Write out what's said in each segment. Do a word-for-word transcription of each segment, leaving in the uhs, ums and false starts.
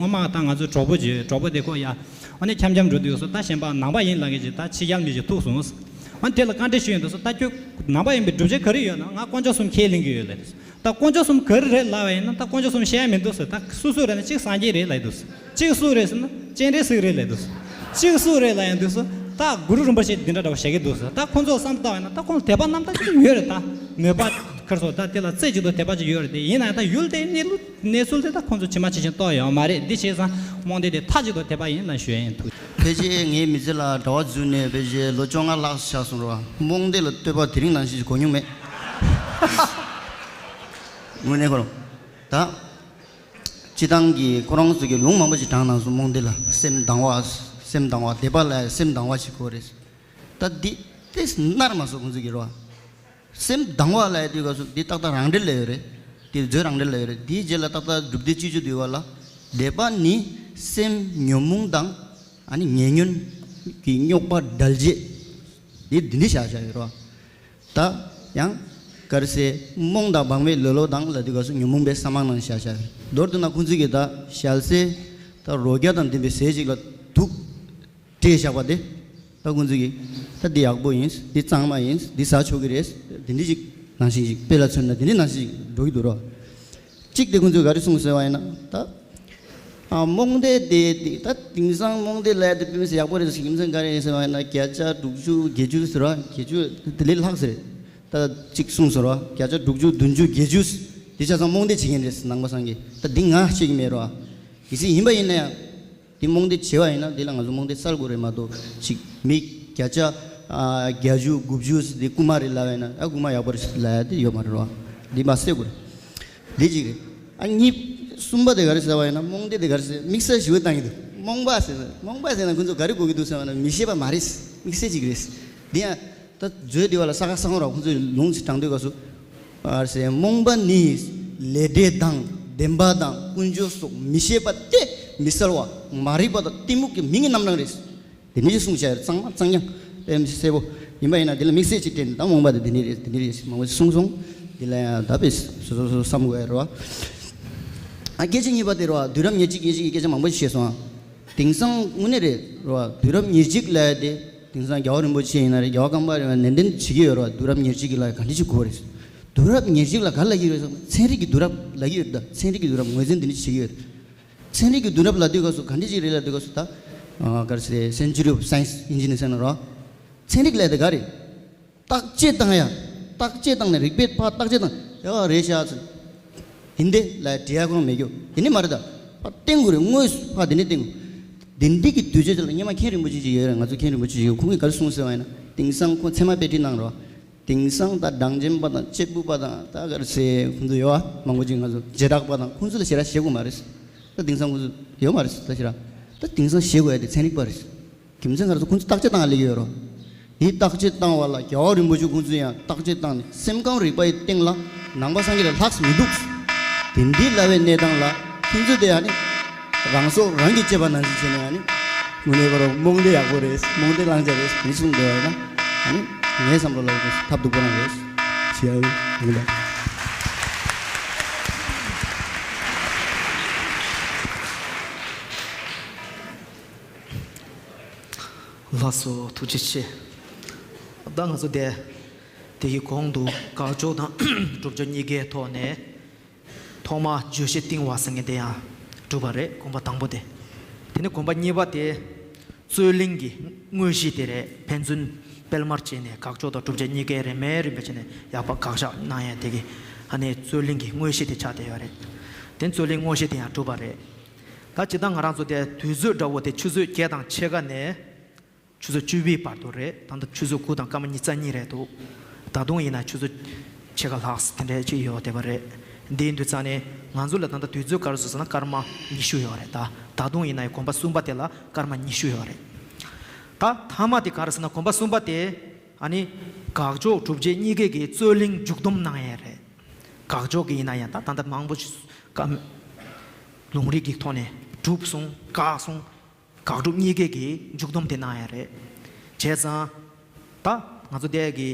ངོ་མ་ད་ང་ཚོའི་གྲོགས་པོ་ཅིག་ཡོད། གྲོགས་པོ་དེ་ཁོ་ཡ། ཨ་ནི་འཆམ་འཆམ་འགྲོ་དུས་སུ་ད་གཞན་པ་ནང་པ་ཡིན་ལབ་མཁན་ཅིག་ད་ཕྱི་རྒྱལ་མི་ཅིག་ཐུག་སོང་། ཨ་ནི་དེ་ལ་བཀའ་འདྲི་ཞུ་ཡོང་དུས་སུ་ད་ཁྱོད་ནང་པ་ཡིན་པའི་སྒྲུབ་བྱེད་ག་རེ་ཡོད་ན། ང་དཀོན་མཆོག་གསུམ་ཁས་ལེན་གྱི་ཡོད་ལབ་དུས། ད་དཀོན་མཆོག་གསུམ་ག་རེ་རེད་ལབ་པ་ཡིན་ན། ད་དཀོན་མཆོག་གསུམ་བཤད་ཡ་མི་འདུག་ཟེར། ད་སུ་སུ་རེད་ན་གཅིག་སངས་རྒྱས་རེད་ལབ་འདུག། གཅིག་སུ་རེད་ཟེར་ན་སྤྱན་རས་གཟིགས་རེད་ལབ་འདུག། གཅིག་སུ་རེད་ལབ་ཡོང་དུས་སུ་ད་གུ་རུ་རིན་པོ་ཆེ་འདི་འདྲ་འདྲ་བོ་བཤད་ཀྱི་འདུག་ཟེར། ད་ཁོང་ཚོ་བསམ་བཏང་བ་ཡིན་ན་ད་ཁོང་དད་པ་རྣམ་དག་ཅིག་ཡོད་རེད། ད་མོས་པ་ཁར་སོ་ད་དེ་ལ་རྩེ་གཅིག་ཏུ་དད་པ་ཅིག་ཡོད་རེད། དེ་ཡིན་ན་ཡང་ད་ཡུལ་དེའི་གནས་ལུགས་གནས་ཚུལ་དེ་ད་ཁོང་ཚོ་ཇི་མ་ཇི་བཞིན་རྟོགས་ཡོད་མ་རེད། འདི་བྱས་ཙང་རྨོངས་དད་དེ་མཐའ་གཅིག་ཏུ་དད་པ་ཡིན་ལབ་ཞུ་ཡ་ཡིན། ཐུགས། ཕལ་ཆེར་ངའི་མི་ཚེ་ལ་གྲྭ་པ་འཛུལ་ནས་ཕལ་ཆེར་ལོ་བཅོ་ལྔ་ལྷག་ཙམ་ཆགས་སོང་རེད་བ། རྨོངས་དད་ལ་བསྟོད་པ་དེ་རིང་ནང་བཞིན་གོ་མྱོང་མེད། དངོས་གནས་ཁོ་རང་། ད། སྤྱི་བཏང་གི་ཁོ་རང་ཚོ་གི་ལུང་མང་པོ་ཞིག་དྲངས་གནང་སོང་། རྨོངས་དད་ལ་སེམས་དང་བ། སེམས་དང་བ། དད་པ་ལ་སེམས་དང་བ་ཞིག་དགོས་རེད། ད་འདི་ཏོག་ཙམ་ནར་མ་སོང་ཁོང་ཚོ་གི་རེད་བ། སེམས་དང་བ་ལབ་ཡ་དུས་སྐབས་སུ་འདི་ཏག་ཏག་རང་འགྲེལ་ལ་ཡོད་རེད། དེ་མཛོད་རང་འགྲེལ་ལ་ཡོད་རེད། དེའི་རྗེས་ལ་ཏག་ཏག་སྒྲུབ་སྡེ་སྤྱི་སྤྱོད་འདུལ་བ་ལ། དད་པ་ནི་སེམས་ཉོན་མོངས་དང་། ཨ་ནི་ཉེ་ཉོན་གྱི་རྙོག་པ་བྲལ་བྱེད། འདི་འདི་འདྲ་བཞག་བཞག་ཡོད་རེད་བ། ད་ཡང་ག་རེ་ཟེར། རྨོངས་དང་བག་མེད་ལོ་ལོ་དང་ལབ་དུས་སྐབས་སུ་ཉོན་མོངས་པའི་ས་མང་ནང་བཞག་བཞག་ཡོད་རེད། མདོར་བསྡུ་ན་ཁོང་ཚོ་གིས་ད་ཞལ་ཟས་ད་རོ་བརྒྱ་དང་ལྡན་པའི་ཟས་ཅིག་ལ་དུག་སྤྲད་བཞག་པ་དེ། ད་ཁོང་ཚོ་གིས་ད་འདི་ཡག་པོ་ཡིན། འདི་གཙང་མ་ཡིན། འདི་ཟ་ཆོག་གི་རེད། འདི་འདྲ་ཅིག་ནང་བཞིན་ཅིག་དཔེ་ལ་མཚོན་ན་འདི་འདྲ་ནང་བཞིན་ཅིག་འགྲོ་གི་འདུག་རོ། གཅིག་དེ་ཁོང་ཚོས་ག་རེ་གསུངས་ཟེར་བ་ཡིན་ན། ད་ཨ་རྨོངས་དད་དེ་དེ་ད་དེང་སང་རྨོངས་དད་ལབ་དེ་དཔེ་མི་སྲིད་ཡག་པོ་རེད་ཟེར། རྒྱུ་མཚན་ག་རེ་ཡིན་ཟེར་བ་ཡིན་ན། བརྒྱ་ཆ་དྲུག་ཅུ་བརྒྱད་ཅུ་ཟེར་བ། བརྒྱད་ཅུ་དེ་ལས་ལྷག་ཟེར། ད་གཅིག་གསུངས་ཟེར་བ། བརྒྱ་ཆ་དྲུག་ཅུ་བདུན་ཅུ་བརྒྱད་ཅུ་དེ་ཆ་ཚང་རྨོངས་དད་བྱེད་མཁན་རེད་ཟེར། ནང་པ་སངས་རྒྱས་ད་འདི་ང་བཤད་ཀྱི་མེད་རོ། གལ་སྲིད་ཡིན་པ་ཡིན་ན་ཡང་། དེ་རྨོངས་དད་བྱེད་པ་ཡིན་ན་དེ་ལ་ང་ཚོ་རྨོངས་དད་སེལ་དགོས་རེད་མ་གཏོགས། ཅིག་མི་བརྒྱ་ཆ་ཨ་བརྒྱད་ཅུ་དགུ་བཅུ་དེ་རྐུན་མ་རེད་ལབ་པ་ཡིན་ན། ཨ་རྐུན་མ་ཡག་པོ་རེད་ལབ་ཡ་དེ་ཡོད་མ་རེད་རོ། འདི་མ་སེལ་དགོས་རེད། འདི་གཅིག་རེད། ཨ་གཉིས། གསུམ་པ་དེ་ག་རེ་ཟེར་བ་ཡིན་ན། རྨོངས་དད་དེ་ག་རེ་ཟེར། དམིགས་བསལ་ཞིབ་པོ་བཏང་གི་འདུག། རྨོངས་པ་ཟེར་ན། རྨོངས་པ་ཟེར་ན་ཁོང་ཚོ་ག་རེ་གོ་གི་འདུག་ཟེར་བ་ན། མི་ཤེས་པ་མ་རེད། དམིགས་བསལ་གཅིག་རེད། འདི་ཡང་། ད་མཛོད་འདི་བ་ལ་ས་ག་ས་ག་ར་ཁོང་ཚོས་ལུང་ཞིག་དྲངས་དུས་སྐབས་སུ། ཨ་ཟེར། རྨོངས་པ་ནི་ལས་འབྲས་དང་བདེན་པ་དང་ཀུན་སྤྱོད་སོགས་མི་ཤེས་པ་སྟེ། མི་གསལ་བ་མ་རིག་པ་དང་གཏི་མུག་གི་མིང་གི་རྣམ་གྲངས་རེད། དེ་ནས་གསུངས་བཞག་ཡོད། གཙང་མ་གཙང་རྐྱང་དཔེ་མི་སྲིད་གསལ་པོ་ཡིན་པ་ཡིན་ན། འདི་ལ་དམིགས་བསལ་ཅིག་སྤྲད་ནས། ད་རྨོངས་པ་དེ་འདི་ནས་རེད། འདི་ནས་རེད་ཟེར་མང་པོ་ཞིག་གསུངས་སོང་། འདི་ལ་ཡང་ད་དཔེ་སོ་སོ་སོ་བསམ་དགོས་ཡ་རེད་བ། ཨ་སྐད་ཆ་གཉིས་པ་དེ་རེད་བ། དུས་རབས་ཉེར་གཅིག་ཉེར་གཅིག་གི་སྐད་ཆ་མང་པོ་ཞིག་བཤད་སོང་ཨ། དེང་སང་དངོས་གནས་རེད་རེད་བ། དུས་རབས་ཉེར་གཅིག་ལབ་ཡ་དེ། དེང་སང་རྒྱལ་བ་རིན་པོ་ཆེ་ཡིན་ན་རེད། རྒྱལ་བ་ཀརྨ་པ་ཡིན་ན་ནན་ཏན་བྱེད་ཀྱི་ཡོད་རེད་བ། དུས་རབས་ཉེར་གཅིག་གི་ལ་ག་འདྲ་ཞིག་དགོས་རེད། དུས་རབས་ཉེར་གཅིག་ལ་ག་རེ་ལབ་ཀྱི་ཡོད་རེད་ཟེར་ན། ཚན་རིག་གི་དུས་རབས་ལབ་ཀྱི་ཡོད་རེད། ད་ཚན་རིག་གི་དུས་རབས་ངོས་འཛིན་འདི་འདྲ་བྱེད་ཀྱི་ཡོད་རེད། ཚན་རིག་གི་དུས་རབས་ལབ་དུས་སྐབས་སུ་ག་འདྲ་ཞིག་རེད་ལབ་དུས་སྐབས་སུ། ད་ཨ་ག་རེ་ཟེར། Century of Science ཡིན་གཅིག་ནས་ཟེར་ན་རོ། ཚན་རིག་ལབ་དེ་ག་རེད། བརྟག་དཔྱད་བཏང་ཡ། བརྟག་དཔྱད་བཏང་ནས་རིགས་པས་ཕར་བརྟག་དཔྱད་བཏང་ཡ། རེད་ཤག་ཟེར། ཡིན་དེ་ལ་འགྲིག་ཡ་ཁོ་རང་མེད་རྒྱུ་དེ་ནི་མ་རེད། ད་ཕར་བསྟན་དགོས་རེད། དངོས་སུ་ཕར་དེ་ནས་བསྟན་དགོས། དེ་འདི་གི་དུས་ཚོད་དེ་ལ་སྔོན་མ་མཁན་རིན་པོ་ཆེ་ཅིག་ཡོད་རེད། ང་ཚོ་མཁན་རིན་པོ་ཆེ་ཅིག་ཡོད། ཁོང་གིས་ག་རེ་གསུངས་ཟེར་བ་ཡིན་ན། དེང་སང་ཁོང་ཚད་མ་དཔེ་ཁྲིད་གནང་རོགས། དེང་སང་ད་གྲངས་ཅན་པ་དང་གཅེར་བུ་པ་དང་། ད་ག་རེ་ཟེར། ཁོང་ཚོ་ཡོད་ཨ། མང་པོ་ཅིག་ང་ཚོ་བྱེ་བྲག་པ་དང་། ཁོང་ཚོ་ལ་ཞེ་དྲག་ཞེད་དགོས་མ་རེད། ད་དེང་སང་ཁོང་ཚོ་ཡོད་མ་རེད། ད་ཞེ་དྲག་ད་དེང་སང་ཞེད་དགོས་ཡ་དེ་ཚན་རིག་པ་རེད། རྒྱུ་མཚན་ག་རེ་ཟེར། ཁོང་ཚོ་བརྟག་དཔྱད་བཏང་ལས་ཀྱི་ཡོད་རོ། དེ་བརྟག་དཔྱད་བཏང་བ་ལ་རྒྱལ་བ་རིན་པོ་ཆེ་ཁོང་ཚོས་ཡང་བརྟག་དཔྱད་བཏང་ནས། སེམས་ཁམས་རིག་པ་ཡི་སྟེང་ལ་ནང་པ་སངས་རྒྱས་ལས་ལྷག་མི་འདུག། དེ་འདི་ལབ་པའི་གནས་སྟངས་ལ་ཁྱེད་ཚོས་དེ་ཨ་ནི་རང་སྲོག་རང་གིས་བཅད་པ་ནང་བཞིན་བྱས་ནས། ཨ་ནི་དངོས་གནས་ཁོ་རང་རྨོངས་དད་ཡག་པོ་རེད། རྨོངས་དད་བླང་བྱ་རེད། དེ་གསུངས་བསྡད་པ་ཡིན་ན། ཨ་ནི་ངའི་བསམ་བློ་ལ་ཐབས་སྡུག་པོ་རང་རེད། ཞེས་ཡིན་པ། ལགས་སོ། ཐུགས་རྗེ་ཆེ། ད་ང་ཚོ་དེ་དེ་གི་གོང་དུ་དགག་སྦྱོར་དང་སྒྲུབ་སྦྱོར་གཉིས་ཀའི་ཐོག་ནས། ཐོག་མ་བརྗོད་གཞི་བཏིང་བ་ཟེར་མཁན་དེ་ཡང་གྲུབ་པ་རེད། གོམ་པ་དང་པོ་དེ། དེ་ནས་གོམ་པ་གཉིས་པ་དེ་རྩོད་གླེང་གི་དངོས་གཞི་དེ་རེད། ཕན་ཚུན་སྤེལ་མར་བྱས་ནས་དགག་སྦྱོར་དང་སྒྲུབ་སྦྱོར་གཉིས་ཀའི་རིན་མེད་རིན་པོ་བྱས་ནས་ཡག་པ་དགག་བཞག་གནང་ཡ་དེ་གི་ཨ་ནི་རྩོད་གླེང་གི་དངོས་གཞི་དེ་ཆགས་བསྡད་ཡོད་རེད། དེ་རྩོད་གླེང་དངོས་གཞི་དེ་ཡང་གྲུབ་པ་རེད། ད་སྤྱིར་བཏང་ང་རང་ཚོ་དེ་དུས་ཚོད་འདྲ་བོ་དེ་ཆུ་ཚོད་བརྒྱད་དང་ཕྱེད་ཀ་ནས་ཆུ་ཚོད་བཅུ་པའི་བར་དུ་རེད། ད་ལྟ་ཆུ་ཚོད་དགུ་དང་སྐར་མ་ཉི་ཤུ་རྩ་གཉིས་རེད་འདུག། ད་དུང་ཡིན་ན་ཆུ་ཚོད་ཕྱེད་ཀ་ལྷག་དེ་འདྲ་ཅིག་ཡོད་བསྡད་པ་རེད། འདི་ཡིན་དུས་ཙང་ནས་ང་ཚོ་ལ་ད་ལྟ་དུས་ཚོད་ག་རེ་བཟོ་ཟེར་ན་སྐར་མ་ཉི་ཤུ་ཡོད་རེད། ད་ད་དུང་ཡིན་ན་ཡང་གོམ་པ་གསུམ་པ་དེ་ལ་སྐར་མ་ཉི་ཤུ་ཡོད་རེད། ད་མཐའ་མ་དེ་ག་རེ་ཟེར་ན་གོམ་པ་གསུམ་པ་དེ་ཨ་ནི་དགག་སྦྱོར་སྒྲུབ་བྱེད་གཉིས་ཀའི་གི་རྩོད་གླེང་མཇུག་སྡོམ་གནང་ཡས་རེད། དགག་སྦྱོར་གི་ཡིན་ན་ཡང་ད་ད་ལྟ་མང་པོ་ཞིག་བཀའ་མོལ་ལུང་རིགས་ཀྱི་ཐོག་ནས་གྲུབ་སོང་། བཀག་སོང་། དགག་སྒྲུབ་གཉིས་ཀའི་གི་མཇུག་སྡོམ་དེ་གནང་ཡ་རེད། བྱས་ཙང་ད་ང་ཚོ་དེ་གི་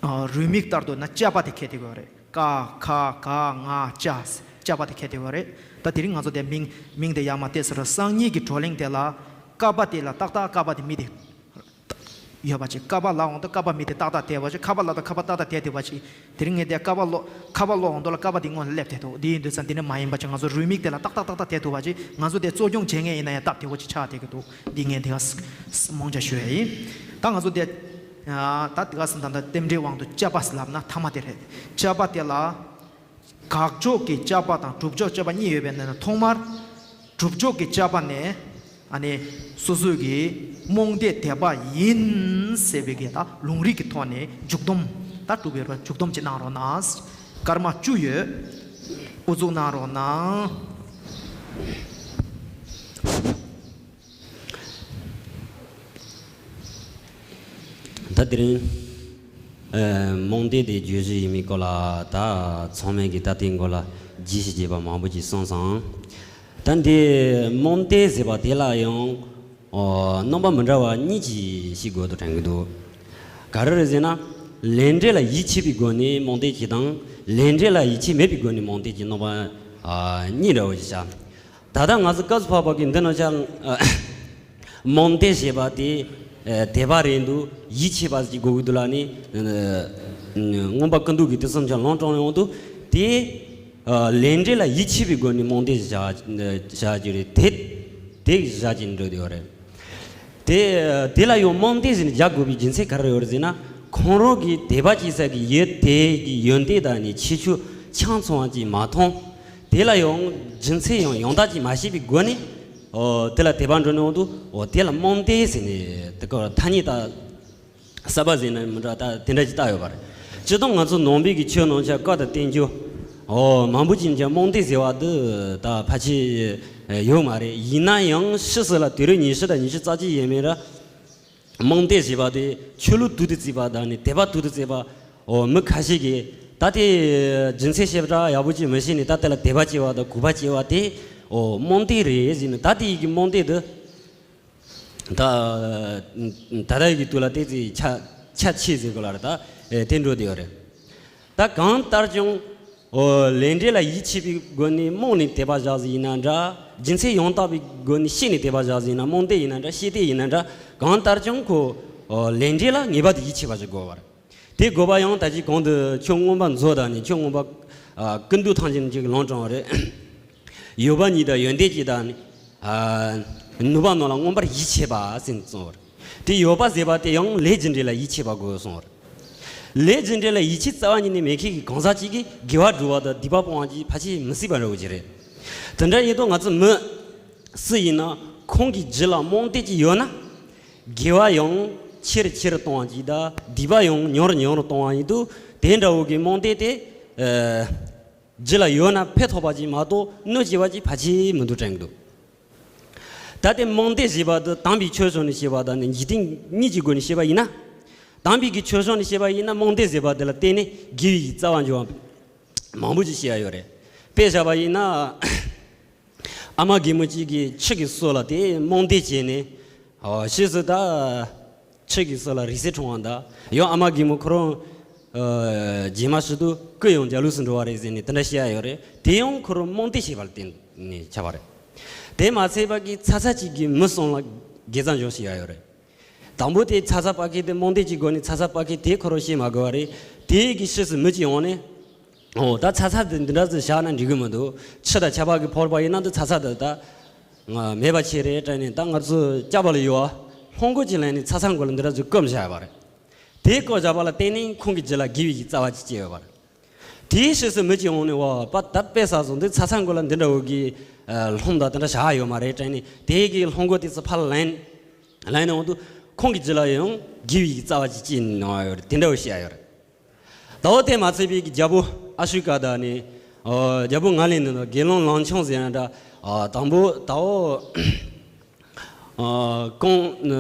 ཨ་རུས་མིག་ལྟར་དུ་ན་དཔྱད་པ་དེ་འཁེལ་བསྡད་ཡོད་རེད། ཀ་ཁ་ག་ང་ཅ། བཅའ་བ་དེ་ཁས་དེ་བ་རེད། ད་དེ་རིང་ང་ཚོ་དེ་མིང་མིང་དེ་ཡར་མར་བལྟས་ཟེར་ར། སང་ཉིན་གྱི་བགྲོ་གླེང་དེ་ལ་ཀ་པ་དེ་ལ་ཏག་ཏག་ཀ་པ་དེ་མི་དེ་ཡོད་པ་ཅིག་ཀ་པ་ལ་འོང་དུས་ཀ་པ་མི་དེ་ཏག་ཏག་དེ་བ་ཅིག་ཁ་པ་ལ་དང་ཁ་པ་ཏག་ཏག་དེ་དེ་བ་ཅིག་དེ་རིང་ངས་དེ་ཀ་པ་ལོ་ཁ་པ་ལོ་འོང་དུས་ལ་ཀ་པ་དེ་སྔོན་ལ་སླེབས་དེ་འདུག་དེ་ཡིན་དུས་ཙང་དེ་ནི་མ་ཡིན་པ་ཅིག་ང་ཚོ་རུས་མིག་དེ་ལ་ཏག་ཏག་ཏག་ཏག་དེ་ཐུབ་པ་ཅིག་ང་ཚོ་དེ་གཙོ་སྐྱོང་བྱེད་མཁན་ཡིན་ན་ཡང་སྟབས་བདེ་བོ་ཅིག་ཆགས་བསྡད་ཀྱི་འདུག་འདི་ངས་དེ་ག་ས་རྨོངས་ཆ་ཞུ་ཡ་ཡིན། ད་ང་ཚོ་དེ་ད་དེ་ག་ས་ད་ད་རྟེན་འབྲེལ་དབང་དུ་བཅའ་བ་ལབ་ན་ཐ་མ་དེ་རེད། བཅའ་བ་དེ་ལ་དགག་ཕྱོགས་ཀྱི་དཔྱད་པ་དང་སྒྲུབ་ཕྱོགས་དཔྱད་པ་གཉིས་ཡོད་པའི་ནང་ནས་ཐོག་མར་སྒྲུབ་ཕྱོགས་ཀྱི་དཔྱད་པ་ནས་ཨ་ནི་སོ་སོའི་གི་རྨོངས་དད་དད་པ་ཡིན་ཟེར་བའི་གི་ད་ལུང་རིགས་ཀྱི་ཐོག་ནས་མཇུག་སྡོམ་ད་གྲུབ་ཡོད་ར། མཇུག་སྡོམ་ཅིག་གནང་རོགས་གནང་། སྐར་མ་བཅུ་ཡོད། ཨུ་ཚུགས་གནང་རོགས་གནང་། ད་དེ་རིང་ཨ་རྨོངས་དད་དེ་བརྗོད་གཞི་ཡིན་མིན་སྐོར་ལ་ད་ཚང་མས་ཀྱི་ད་དེའི་སྐོར་ལ་རྒྱས་བཤད་བྱས་པ་མང་པོ་ཅིག་གསུངས་སོང་། ད་འདི་རྨོངས་དད་ཟེར་བ་དེ་ལ་ཡང་ཨོ་རྣམ་པ་མི་འདྲ་བ་གཉིས་ཀྱིས་ཤེས་དགོས་དུ་དྲན་གྱི་འདུག་ག་རེ་རེད་ཟེར་ན། ལས་འབྲས་ལ་ཡིད་ཆེས་པའི་སྒོ་ནས་རྨོངས་དད་ཅིག་དང་། ལས་འབྲས་ལ་ཡིད་ཆེས་མེད་པའི་སྒོ་ནས་རྨོངས་དད་ཀྱི་རྣམ་པ་ཨ་གཉིས་འདྲ་བོ་ཞིག་བྱ། ད་ལྟ་ང་ཚོ་སྐབས་སུ་བབ་པ་གི་འདི་ནང་བཞིན་རྨོངས་དད་ཞེས་པ་དེ་དད་པ་རེད་འདུག་ཡིད་ཆེས་པ་ཞིག་དགོས་ཀྱི་འདུག་ལབ་ནས་མངོན་པ་ཀུན་བཏུས་ཀྱི་དེ་བསམ་འཆར་ལངས་དྲངས་ཡོང་དུས་དེ་ལས་འབྲས་ལ་ཡིད་ཆེས་པའི་སྒོ་ནས་རྨོངས་དད་བཞག་བཞག་རྒྱུ་རེད། དེ་དེ་བཞག་ཀྱི་འགྲོ་བསྡད་ཡོད་རེད། དེ་དེ་ལ་ཡང་རྨོངས་དད་ཟེར་ནས་རྒྱག་དགོས་པའི་རྒྱུ་མཚན་ག་རེ་ཡོད་རེད་ཟེར་ན། ཁོང་རང་གི་དད་པ་བྱེད་ས་གི་ཡུལ་དེ་གི་ཡོན་ཏན་དང་ནི་ཁྱད་ཆོས་ཆ་ཚང་བ་ཅིག་མ་མཐོང་། དེ་ལ་ཡང་རྒྱུ་མཚན་ཡང་ཡང་དག་ཅིག་མ་ཤེས་པའི་སྒོ་ནས་ཨོ་དེ་ལ་དད་པ་འགྲོ་ནས་འོང་དུས་ཨོ་དེ་ལ་རྨོངས་དད་ཟེར་ནས་དེ་ཀ་ཐ་སྙད་ད་གསར་པ་ཟེར་ན་མི་འདྲ་ད་དེ་འདྲ་ཅིག་བཏགས་ཡོད་པ་རེད། སྤྱིར་བཏང་ང་ཚོ་ནང་པའི་གི་ཆོས་ནང་ཆ་བཀའ་དང་བསྟན་བཅོས་ཨོ་མང་པོ་ཅིག་ཀྱང་རྨོངས་དད་ཟེར་བ་འདི་ད་ཕལ་ཆེར་ཡོད་མ་རེད། ཡིན་ན་ཡང་ཕྱིས་སུ་ལ་དུས་རབས་ཉི་ཤུ་དང་ཉི་ཤུ་རྩ་གཅིག་ཡས་མས་ར། རྨོངས་དད་ཞེས་པ་དེ་ཆོས་ལུགས་དུས་དུ་བརྩིས་པ་དང་ནི་དད་པ་དུས་དུ་བརྩིས་པ་འོ་མི་ཁ་ཤས་ཀྱིས་ད་དེ་རྒྱུ་མཚན་ཞིབ་ཕྲ་ཡག་པོ་ཅིག་མི་ཤེས་ནས་ད་དེ་ལ་དད་པ་བྱེད་པ་དང་གུས་པ་བྱེད་པ་དེ་འོ་རྨོངས་དད་རེད་ཟེར་ནས། ད་དེ་ཡི་གི་རྨོངས་དད་དེ་ད་ད་ལྟ་ཡི་གི་དུས་ལ་ཏོག་ཙམ་ཁྱད་ཁྱད་ཆེ་ཟེར་དགོས་ལ་རེད། ད་དེ་འགྲོ་བསྡད་ཡོད་རེད། ད་གང་ལྟར་ཀྱང་། ཨོ། ལས་འབྲས་ལ་ཡིད་ཆེས་པའི་སྒོ་ནས་རྨོངས་ནས་དད་པ་བཞག་ཟིག་ཡིན་ན་འདྲ། རྒྱུ་མཚན་ཡང་དག་པའི་སྒོ་ནས་ཤེས་ནས་དད་པ་བཞག་ཟིག་ཡིན་ན། རྨོངས་དད་ཡིན་ན་འདྲ། ཤེས་དད་ཡིན་ན་འདྲ། གང་ལྟར་ཀྱང་ཁོ། ཨོ། ལས་འབྲས་ལ་ངེས་པར་དུ་ཡིད་ཆེས་པ་ཞིག་དགོས་པ་རེད། དེ་དགོས་པ་ཡང་ད་ཅི་གོང་དུ་ཆོས་མངོན་པ་མཛོད་དང་ནི་ཆོས་མངོན་པ། ཨ། ཀུན་བཏུས་ཐམས་ཅད་ཀྱི་ལམ་དྲངས་པ་རེད། ཡོད་པ་ཉིད་དང་ཡོན་ཏན་གཅིག་དང་ནི། ཨ། ནུས་པ་རྣམས་ལ་མངོན་པར་ཡིད་ཆེས་པ་ཟེར་ནས་གསུངས་པ་རེད། དེ་ཡོད་པ་ཟེར་བ་དེ་ཡང་ལས་རྒྱུ་འབྲས་ལ་ཡིད་ཆེས་པ་དགོས་གསུངས་པ་རེད། ལས་རྒྱུ་འབྲས་ལ་ཡིད་ཆེས་རྩ་བ་ཉིད་ནས་མེད་མཁན་གྱི་གང་ཟག་ཅིག་གིས་དགེ་བ་སྒྲུབ་པ་དང་སྡིག་པ་སྤོང་བ་གཉིས་ཕལ་ཆེར་མི་སྲིད་པ་འདྲ་བོ་ཅིག་རེད། དེ་འདྲ་ཡིན་དུས་ང་ཚོ་མི་སུ་ཡིན་ན་ཁོང་གི་རྒྱུད་ལ་རྨོངས་དད་ཅིག་ཡོད་ན། དགེ་བ་ཡང་ཆེ་རུ་ཆེ་རུ་གཏོང་བ་གཅིག་དང་སྡིག་པ་ཡང་ཉུང་རུ་ཉུང་རུ་གཏོང་བ་ཡིན་དུས། དེ་འདྲ་བོ་གི་རྨོངས་དད་དེ། ཨ། རྒྱུད་ལ་ཡོད་ན་ཕན་ཐོགས་པ་ཅིག་མ་གཏོགས་གནོད་སྐྱེལ་བ་ཅིག་ཕལ་ཆེར་མི་འདུག་དྲན་གྱི་འདུག་ད་ལྟའི་རྨོངས་དད་ཞེས་པ་དེ་དམ་པའི་ཆོས་ཕྱོགས་ནས་བཤད་པ་དང་ནི་འཇིག་རྟེན་གཉིས་ཀྱི་སྒོ་ནས་བཤད་པ་ཡིན་ན། དམ་པའི་གི་ཆོས་ཕྱོགས་ནས་བཤད་པ་ཡིན་ན་རྨོངས་དད་ཟེར་བ་དེ་ལ་བརྟེན་ནས་དགེ་བའི་གི་རྩ་བ་འཇོག་པ་མང་པོ་ཅིག་བཤད་ཡ་ཡོད་རེད། དཔེ་བཞག་པ་ཡིན་ན། ཨ་མ་རྒན་མོ་གཅིག་གིས་ཁྱི་གི་སོ་ལ་དེ་རྨོངས་དད་བྱས་ནས། ཨོ། ཕྱིས་སུ་ད་ཁྱི་གི་སོ་ལ་རིགས་སྲས་འཁྲུངས་པ་འདྲ། ཡང་ཨ་མ་རྒན་མོ་ཁོ་རང་། ཨ། རྗེས་མ་ཕྱི་དུས་སྐུ་ཡང་རྒྱ་ལུགས་སུ་འགྲོ་བ་རེད་ཟེར་ནས་དེ་འདྲ་བཤད་ཡ་ཡོད་རེད། དེ་ཡང་ཁོ་རང་རྨོངས་དད་བྱས་པ་ལ་བརྟེན་ནས་ཆགས་པ་རེད། དེ་མ་ཚད་པ་གི་ཚ་ཚ་གཅིག་གིས་མི་གསུམ་ལ་དགེ་རྩ་འཇོག་བྱེད་ཡ་ཡོད་རེད། དང་པོ་དེ་ཚ་ཚ་པ་ཁེ་དེ་རྨོངས་དད་ཀྱི་སྒོ་ནས་ཚ་ཚ་པ་ཁེ་དེ་ཁོ་རང་ཤེས་མ་དགོས་པ་རེད། དེའི་གི་ཕྱིས་སུ་མི་གཅིག་འོང་ནས། ཨོ། ད་ཚ་ཚ་དེ་འདི་འདྲ་ཟིག་བཞག་ན་འགྲིག་གི་མི་འདུག་ཁྱི་དང་ཆ་བ་གི་ཕོར་པ་ཡིན་ན་འདི་ཚ་ཚ་དེ་ད་ང་མེད་པ་ཆེ་རེད་དྲན་ནས། ད་ང་ཚོ་སྐྱ་པ་ལ་ཡོད་ཨ། ལྷུང་མགོ་ཅིག་ལེན་ནས་ཚ་ཚ་མགོ་ལ་འདི་འདྲ་ཟིག་བསྐུམ་བཞག་པ་རེད། དེ་བསྐུམ་བཞག་པ་ལ་བརྟེན་ནས་ཁོང་གི་རྒྱུད་ལ་དགེ་བའི་གི་རྩ་བ་ཅིག་སྐྱེས་ཡོད་པ་རེད། དེའི་ཕྱིས་སུ་མི་གཅིག་འོང་ནས། ཨོ། པ་ད་དཔེ་བསགས་སོང་། འདི་ཚ་ཚ་མགོ་ལ་འདི་འདྲ་བོ་གི་ལྷུང་དང་དེ་འདྲ་བཞག་ཡོད་མ་རེད་དྲན་ནས། དེའི་གི་ལྷུང་མགོ་དེ་ཚོ་ཕར་ལེན། ལེན་ནས་འོང་དུས་ཁོང་གི་རྒྱུད་ལ་ཡང་དགེ་བའི་གི་རྩ་བ་ཅིག་སྐྱེས་ནས་ཡོད་རེད། དེ་འདྲ་བོ་བཤད་ཡ་ཡོད་རེད། ད་འོ་དེ་མ་ཚད་པའི་གི་རྒྱལ་པོ་ཨ་ཤོ་ཀ་དང་ནི། ཨོ། རྒྱལ་པོ་ང་ལས་ནི་དགེ་སློང་ལང་ཆོང་ཟེར་ཡ་འདྲ། ཨ། དང་པོ་ད་འོ། ཨ། ཀོང་།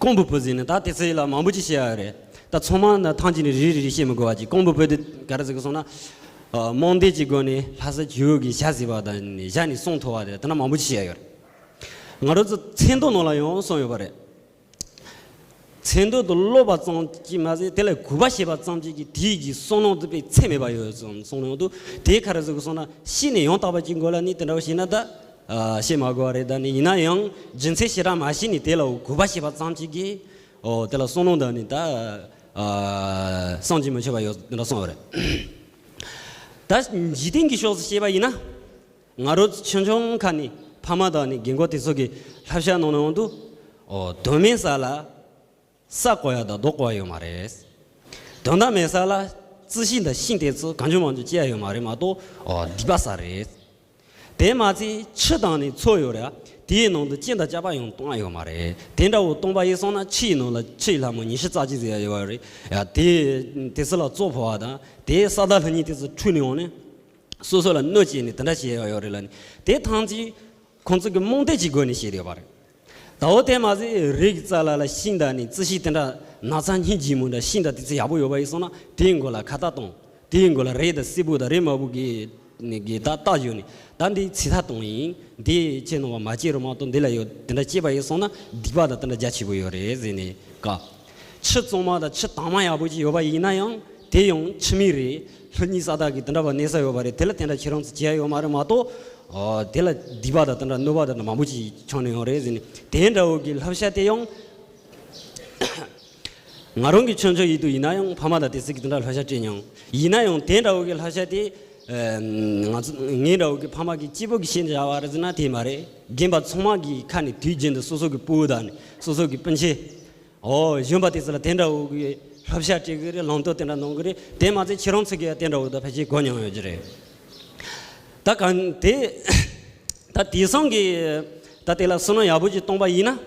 ཀོང་པོའི་བུ་ཟེར་ནས་ད་དེ་ཚོ་ལ་མང་པོ་ཅིག་བཤད་ཡ་རེད། ད་ཚང་མ་ན་ཐང་ཅིག་ནས་རེ་རེ་རེ་བཤད་མི་དགོས་པ་ཅིག་ཀོང་པོའི་བུ་དེ་ག་རེ་ཟེར་གི་སོང་ན། ཨ། རྨོངས་དད་ཀྱི་སྒོ་ནས་ལྷ་ས་ཇོ་བོ་གི་ཞྭ་ཟེར་བ་དང་ནི་ཞྭ་ནས་སྲུང་ཐུབ་པ་དེ་དེ་འདྲ་མང་པོ་ཅིག་བཤད་ཡ་ཡོད་རེད། ང་རང་ཚོ་མཚན་ཐོ་ནང་ལ་ཡང་གསུངས་ཡོད་པ་རེད། ཚད་མདོ་དུ་སློབ་པ་ཙམ་གྱིས་མ་ཟད་དེ་ལ་གུས་པ་བྱེད་པ་ཙམ་གྱིས་ཀྱི་དེའི་གི་བསམ་བློ་དེ་དཔེ་ཚད་མེད་པ་ཡོད་ཙང་བསམ་བློ་འདུག་དེ་ག་རེ་ཟེར་གི་སོང་ན་ཤེས་ནས་ཡང་དག་པ་ཅིག་དགོས་ལ་ནི་དེ་འདྲ་བ་བྱས་ན་ད་ཨ་བཤད་མ་དགོས་པ་རེད། ད་ནི་ཡིན་ན་ཡང་རྒྱུ་མཚན་ཞེ་དྲག་མ་ཤེས་ནས་དེ་ལ་གུས་པ་བྱེད་པ་ཙམ་གྱིས་ཀྱི་ཨོ་དེ་ལ་བསམ་བློ་འདི་ནི་ད་ཨ་བསམ་གྱིས་མི་ཁྱབ་པ་ཡོད་དེ་འདྲ་གསུངས་པ་རེད། ད་འཇིག་རྟེན་གྱི་ཕྱོགས་སུ་བཤད་པ་ཡིན་ན། ང་རང་ཆུང་ཆུང་ཁ་ནས་ཕ་མ་དང་ནི་རྒན་གོག་དེ་ཚོ་གི་བསླབ་བྱ་གནང་ནང་དུ། ཨོ་དོན་མེད་ས་ལ་ས་བརྐོ་ཡ་དང་རྡོ་བརྐོ་ཡ་ཡོད་མ་རེད། དོན་དག་མེད་ས་ལ་རྩི་ཤིང་དང་ཤིང་དེ་ཚོ་གང་བྱུང་མང་བྱུང་སྐྱེ་ཡ་ཡོད་མ་རེད་མ་གཏོགས་ཨོ་སྡིག་པ་ས་རེད། དེ་མ་ཚད་ཆུ་དང་ནི་མཚོ་ཡོད་རེད། དེའི་ནང་དུ་སྤྱིན་དང་སྐྱག་པ་ཡང་གཏོང་ཡ་ཡོད་མ་རེད། དེ་འདྲ་བོ་གཏོང་པ་ཡིན་སོང་ན་ཆུ་ཡི་ནང་ལ་ཆུ་ཡི་ལྷ་མོ་ཉི་ཤུ་རྩ་གཅིག་ཟེར་ཡ་ཡོད་རེད། ཡ་དེ་དེ་ཚོ་ལ་གཙོ་ཕོག་པ་དང་དེ་ས་བདག་ལྷ་གཉིས་དེ་ཚོ་འཁྲུལ་ནས་འོང་ནས། སོ་སོ་ལ་གནོད་བྱས་ནས་དེ་འདྲ་བྱས་ཡོད་རེད་ལ་ནི། དེ་ཐམས་ཅད་ཁོང་ཚོ་གི་རྨོངས་དད་ཀྱི་སྒོ་ནས་བྱས་ཡོད་པ་རེད། ད་འོ་དེ་མ་ཟད་རི་གི་རྩ་ལ་ལ་ཤིང་དང་ནི་རྩི་ཤིང་དེ་འདྲ་ན་ཚ་སྙིང་རྗེ་མོ་འདྲ་ཤིང་དང་དེ་ཚོ་ཡག་པོ་ཡོད་པ་ཡིན་སོང་ན་དེའི་མགོ་ལ་ཁ་བཏགས་གཏོང་། དེའི་མགོ་ལ་རས་དང་སེར་པོ་དང་རས་དམར་པོ་གི་ནི་གི་ད་རྟགས་བྱོས་ནས་ད་འདི་ཚེ་ཐར་གཏོང་ཡིན། འདི་ཁྱེད་རྣམ་པ་མ་སྐྱེ་རུ་མ་གཏོགས་འདི་ལ་ཡོད་དེ་འདྲ་སྐྱེས་པ་ཡིན་སོང་ན་སྡིག་པ་དང་དེ་འདྲ་རྒྱ་ཆེ་པོ་ཡོད་རེད་ཟེར་ནས་བཀའ། ཆུ་གཙང་མ་དང་ཆུ་དྭངས་མ་ཡག་པོ་ཅིག་ཡོད་པ་ཡིན་ན་ཡང་དེ་ཡང་ཆུ་མིག་རེད། ལྷ་གཉིས་ས་བདག་གི་དེ་འདྲ་བ་གནས་ས་ཡོད་པ་རེད། དེ་ལ་དེ་འདྲ་ཁྱེད་རང་ཚོ་བྱེད་ཡ་ཡོད་མ་རེད་མ་གཏོགས། ཨོ་དེ་ལ་སྡིག་པ་དང་དེ་འདྲ་གནོད་པ་དང་མང་པོ་ཅིག་བྱུང་ནས་ཡོང་རེད་ཟེར་ནས་དེ་འདྲ་བོ་གི་བསླབ་བྱ་དེ་ཡང་ང་རང་གི་ཆུང་ཆུང་ཡིན་དུས་ཡིན་ན་ཡང་ཕ་མ་དང་དེ་ཚོ་གི་དེ་འདྲ་བསླབ་བྱ་སྤྲད་མྱོང་། ཡིན་ན་ཡང་དེ་འདྲ་བོ་གི་བསླབ་བྱ་དེ་ང་ཚོ་ངའི་འདྲ་བོ་གི་ཕ་མ་གི་སྐྱེས་བུ་གི་བཤད་བྱ་བ་རེད་ཟེར་ན་དེ་མ་རེད། རྒན་པ་ཚང་མ་གི་ཁ་ནས་དུས་རྒྱུན་དུ་སོ་སོ་གི་སྤུ་གུ་དང་ནི་སོ་སོ་གི་སྤུན་མཆེད། ཨོ་གཞོན་པ་དེ་ཚོ་ལ་དེ་འདྲ་བོ་གི་བསླབ་བྱ་སྤྲད་གི་རེད། ལམ་སྟོན་དེ་འདྲ་གནང་གི་རེད། དེ་མ་ཚད་ཁྱེད་རང་ཚོ་གི་ཡང་དེ་འདྲ་བོ་ད་ཕལ་ཆེར་གོ་མྱོང་ཡོད་ཀྱི་རེད། ད་གང་དེ་ད་དེང་སང་གི་ད་དེ་ལ་བསོད་ནམས་ཡག་པོ་ཅིག་གཏོང་པ་ཡིན་ན་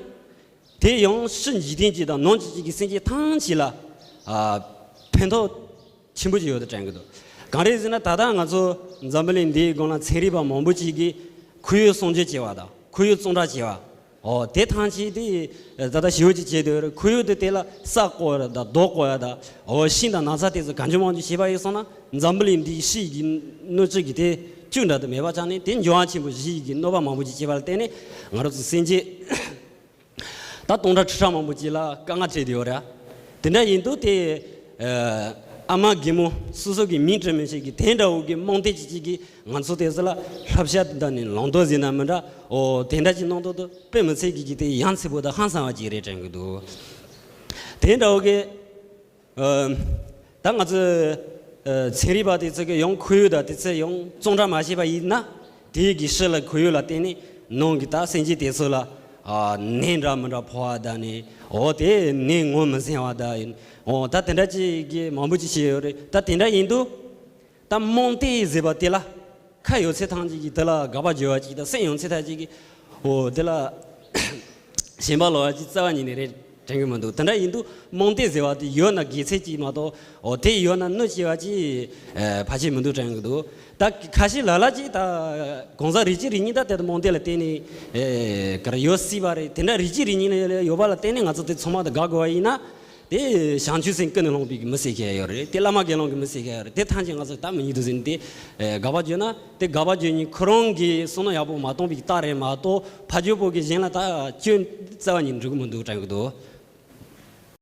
དེ་ཡང་ཕྱི་འཇིག་རྟེན་གྱི་དང་ནང་བཅུད་ཀྱི་སེམས་ཅན་ཐམས་ཅད་ལ་ཨ་ཕན་ཐོགས་ཆེན་པོ་ཅིག་ཡོད་དུ་དྲན་གི་འདུག་གང་རེད་ཟེར་ན་ད་ལྟ་ང་ཚོ་འཛམ་བུ་གླིང་འདིའི་སྒང་ལ་ཚན་རིག་པ་མང་པོ་ཅིག་གིས་ཁོར་ཡུག་སྲུང་སྐྱོབ་བྱེད་པ་དང་ཁོར་ཡུག་གཙང་སྦྲ་བྱེད་པ། ཨོ་དེ་ཐམས་ཅད་དེ་ད་ལྟ་ཞེ་པོ་ཅིག་བྱས་དུས་ཁོར་ཡུག་དེ་དེ་ལ་ས་བརྐོ་ཡ་དང་རྡོ་བརྐོ་ཡ་དང་ཨོ་ཤིང་དང་ན་ཚ་དེ་ཚོ་གང་བྱུང་མང་བྱུང་བྱས་པ་ཡིན་སོང་ན་འཛམ་བུ་གླིང་འདིའི་ཕྱི་ཡི་གི་སྣོད་བཅུད་ཀྱི་དེ་བཅུད་འདྲ་དུ་མེད་པ་ཆགས་ནས་དེ་འབྱུང་བ་ཆེན་པོ་བཞི་ཡི་གི་གནོད་པ་མང་པོ་ཅིག་བྱས་པ་ལ་བརྟེན་ནས་ང་རང་ཚོ་སེམས་ཅན་ད་སྟོང་ཕྲག་ཁྲི་ཕྲག་མང་པོ་ཅིག་ལ་དཀའ་ངལ་འཕྲད་དེ་ཡོད་རེད། དེ་འདྲ་ཡིན་དུས་དེ་ཨ་མ་རྒན་མོ་སོ་སོ་གི་མིང་དྲན་མི་ཤེས་ཀྱི་དེ་འདྲ་བོ་གི་རྨོངས་དད་ཅིག་ཅིག་གིས་ང་ཚོ་དེ་ཚོ་ལ་བསླབ་བྱ་དེ་འདྲ་ནི་ལམ་སྟོན་ཟེར་ན་མི་འདྲ་ཨོ་དེ་འདྲ་ཅིག་གནང་དོ་དུ་དཔེ་མི་སྲིད་ཀྱི་ཀྱི་དེ་ཡ་མཚན་པོ་དང་ཧང་སང་བ་ཅིག་རེད་དྲན་གི་འདུག་དེ་འདྲ་བོ་གི་ཨ་ད་ང་ཚོ་ཨ་ཚན་རིག་པ་དེ་ཚོ་གི་ཡང་ཁོར་ཡུག་དང་དེ་ཚོ་ཡང་གཙང་སྦྲ་མ་བྱས་པ་ཡིན་ན་དེའི་གི་ཕྱི་ལ་ཁོར་ཡུག་ལ་བརྟེན་ནས་ནང་གི་ད་སེམས་ཅན་དེ་ཚོ་ལ་ཨ་ནད་འདྲ་མི་འདྲ་ཕོག་པ་དང་ནི་ཨོ་དེ་ནད་ངོ་མི་ཟིན་པ་དང་ཨོ་ད་དེ་འདྲ་ཅིག་གི་མང་པོ་ཅིག་བྱས་ཡོད་རེད། ད་དེ་འདྲ་ཡིན་དུས། ད་རྨོངས་དད་ཟེར་བ་དེ་ལ་ཁ་ཡོད་ཚད་ཐམས་ཅད་ཀྱིས་དེ་ལ་དགག་པ་བརྗོད་པ་ཅིག་དང་སེམས་ཡོད་ཚད་ཐམས་ཅད་ཀྱིས་འོ་དེ་ལ་ཞེན་པ་ལོག་པ་ཅིག་རྩ་བ་ཉིད་ནས་རེད་དྲན་གི་མི་འདུག་དེ་འདྲ་ཡིན་དུས་རྨོངས་དད་ཟེར་བ་དེ་ཡོད་ན་དགེ་མཚན་ཅིག་མ་གཏོགས་འོ་དེ་ཡོད་ན་གནོད་སྐྱེལ་བ་ཅིག་ཕལ་ཆེར་མི་འདུག་དྲན་གི་འདུག་ད་ཁ་ཤས་ལ་ལ་ཅིག་ད་གང་ཟག་རིགས་གཅིག་རིགས་གཉིས་ད་དེ་རྨོངས་དད་ལ་བརྟེན་ནས་ག་རེ་ཡོད་སྲིད་པ་རེད། དེ་འདྲ་རིགས་གཅིག་རིགས་གཉིས་ལ་ཡོད་པ་ལ་བརྟེན་ནས་ང་ཚོ་དེ་ཚང་མ་དང་དགག་དགོས་པ་ཡིན་ན། དེ་བྱང་ཆུབ་སེམས་ཀུན་ནས་བསླངས་པའི་མི་ཟེར་མཁན་ཡོད་རེད། དེ་བླ་མ་དགེ་སློང་གི་མི་ཟེར་མཁན་ཡོད་རེད། དེ་ཐམས་ཅད་ང་ཚོ་ད་མི་ཉན་འདུག་ཟེར་ནས་དེ་དགག་པ་བརྗོད་ན་དེ་དགག་པ་བརྗོད་ཉིན་ཁོ་རང་གི་བསོད་ནམས་ཡག་པོ་མ་གཏོང་བའི་རྟགས་རེད་མ་གཏོགས་ཕ་ཇོ་པོ་གི་གཞན་ལ་ད་སྐྱོན་རྩ་བ་ཉིད་འགྲོ་གི་མི་འདུག་དྲན་གི་འདུག